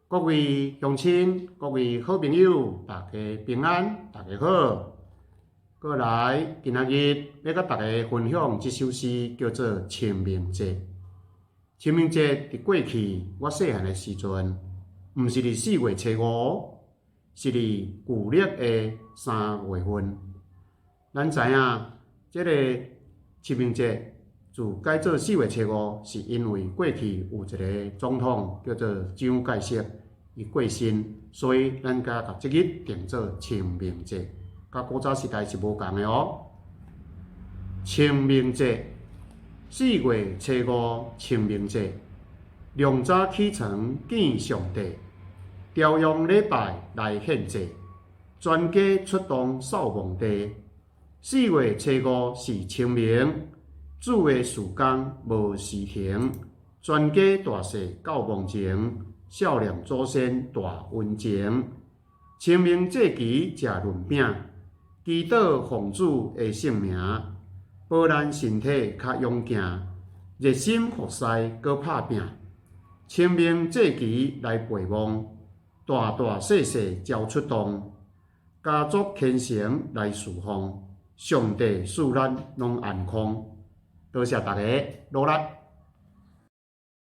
各位鄉親，各位好朋友，大家平安，大家好。過來，今仔日欲佮大家分享這首詩，叫做《清明節》。清明節佇過去，我細漢的時陣，毋是佇四月初五，是佇舊曆的三月份。咱知影，這个清明節自改做四月初五，是因為過去有一个總統叫做蔣介石，伊過身，所以咱才共這日定做清明節。佮古早時代是無仝的哦。清明節，四月初五清明節，良早起床見上帝，朝陽禮拜來獻祭，全家出動掃墓地。四月初五是清明，主的事工無時停，全家大細到墓前，孝念祖先大溫情。清明節期食潤餅，祈禱奉主的聖名，保咱身體較勇健，熱心服侍閣拍拚。清明節期來陪望，大大細細招出動，家族虔誠來侍奉，上帝賜咱攏安康。多謝大家努力。